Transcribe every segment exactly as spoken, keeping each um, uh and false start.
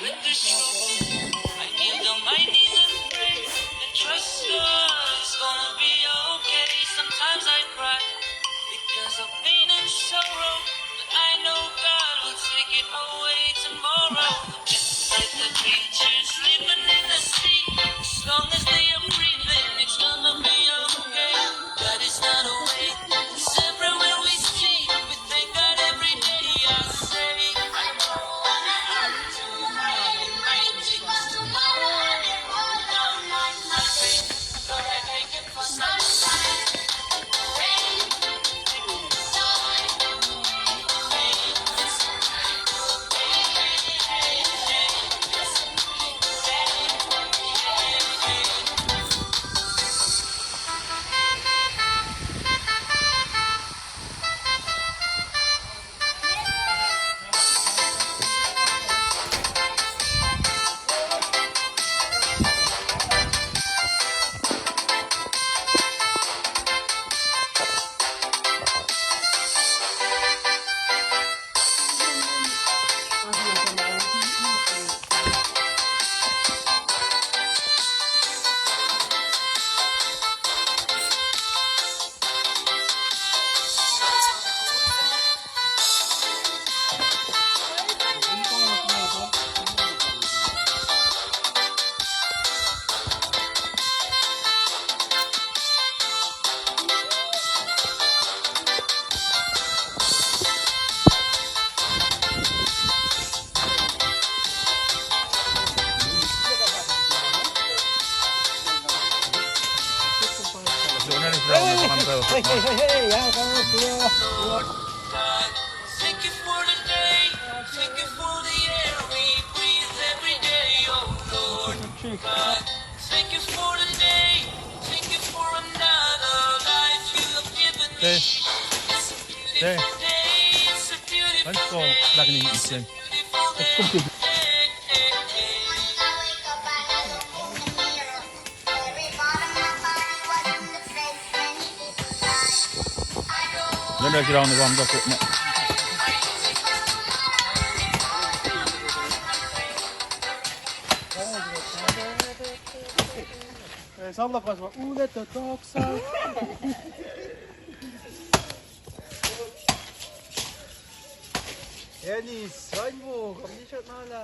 With the struggle, I kneel on my knees and pray and trust God it's gonna be okay. Sometimes I cry because of pain and sorrow, but I know God will take it away tomorrow. Just like the creatures sleeping in the sea, as long as they are breathing, it's gonna be okay. God is not awake, He's everywhere we see. We thank God every day, I say. I know I have to, I am mighty, 'cause tomorrow I can hold on like my faith. Lord, I thank you for sunshine, rain, joy, peace. Hey, hey, hey, hey, yeah, come on, yeah. Thank you for the day. Thank you for the air we breathe every day, oh Lord. God, thank you for the day. Thank you for another life you have given me. It's a beautiful day. It's a beautiful day. It's a beautiful day. Then I get on the wrong document. Eh, samla pas ma, u, let the dogs out. Ani, sain mo, kami shot na la.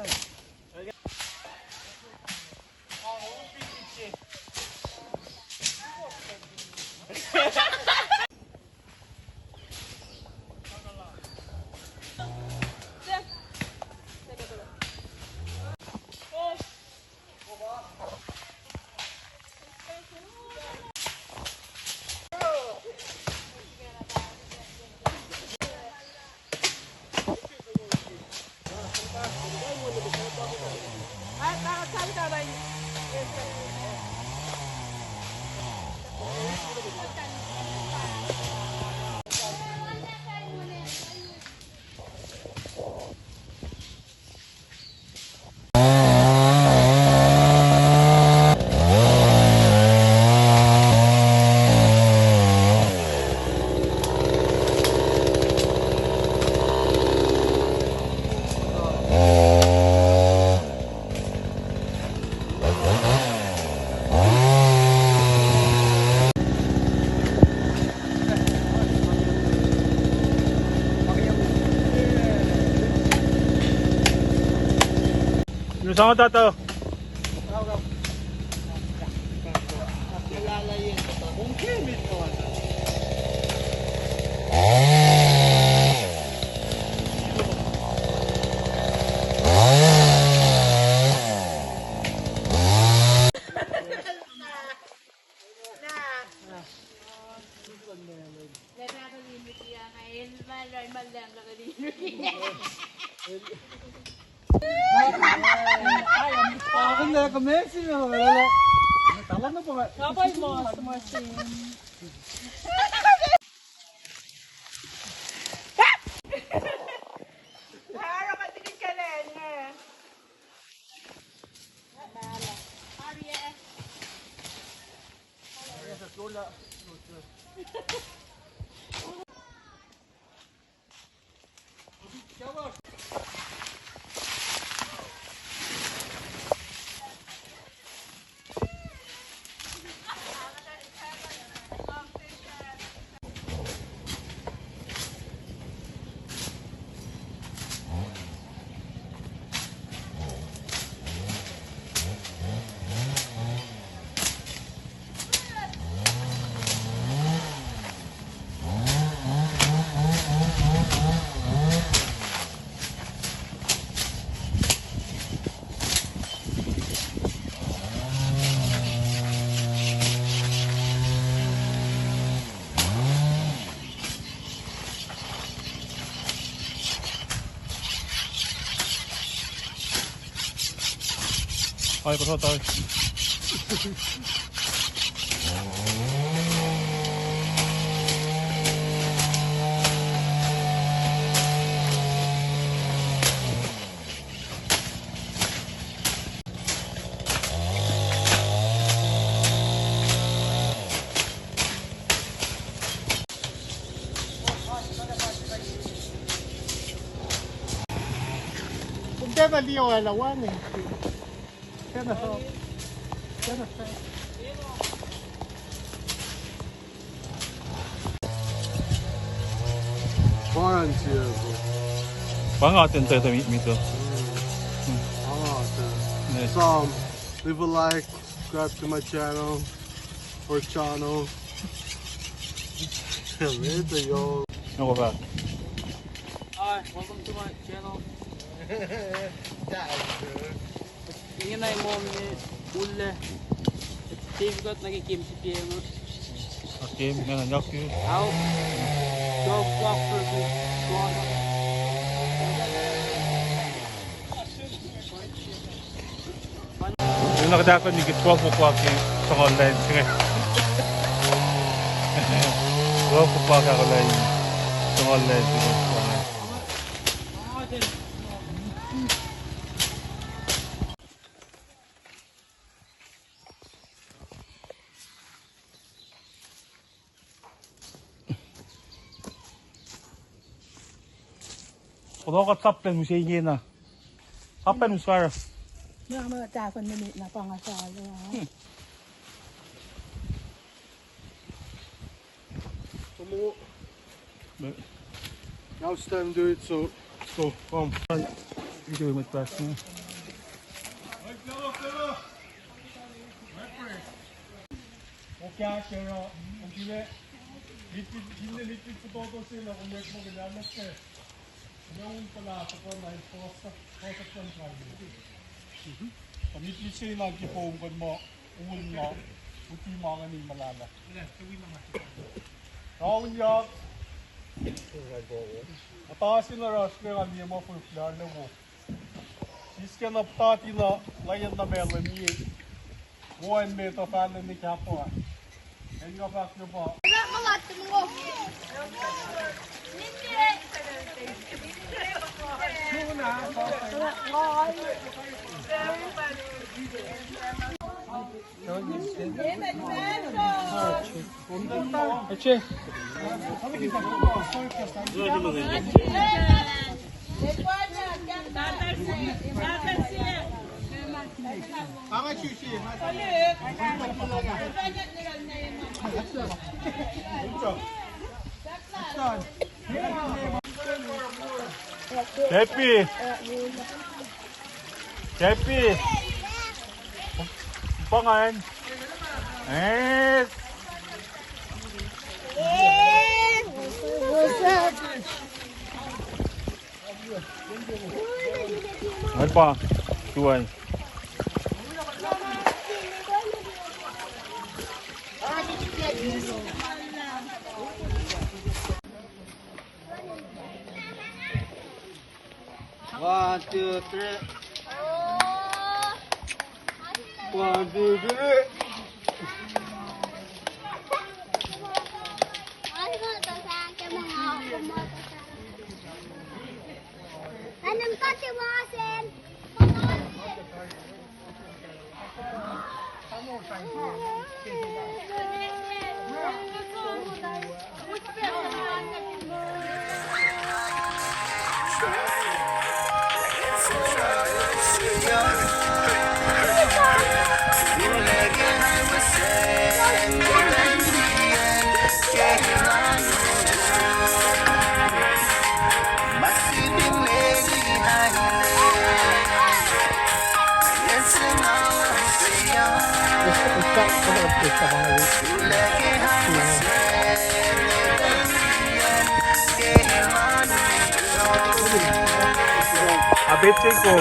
Nusama tato. Ai, kosata. Kom tiacna liye lah wacngihn. Tiacna so. Tiacna so. Paran siya, bro. Pa nga ten tata mi, mi to. Hmm. Pa nga ten. Nice. So, um, leave a like, subscribe to my channel, or channel. Later, yo. No, go back. Hi, welcome to my channel. Ingena imo me ullac. Save kuht nuh ke game C P M. Okay, ingena yakyu. How? Twelve o'clock versus Toronto. Ingena kuht ahkon ke twelve o'clock ke Songol Lens inge. Twelve o'clock ahkolah in Songol Lens inge. Kuloh kuht saplan use ingena. Saplan us kara. Na ma tahfon minit na pa nga salo. Hmm. Come on. But now it's time to do it, so let's go. Come. You do it with that, yeah. Okay, sure. Okay. Little, little, little photo, say, like, make more than that. Nga un pala sa pa na fosa, fosa pa na. Kami tise na ki pom kan ma un na, uti mangan in malala. Raun yak. Atasin na rasne nga niya ma fuflar na wo. Siskacn aptati na layan na meac lemiye. Wo an met uh fahlen ne kapwa. An nga fahk na pa. Happy. Happy. Pangan. Eh. Apa? Tuai. One, two, three. One, two, three. Abete ko.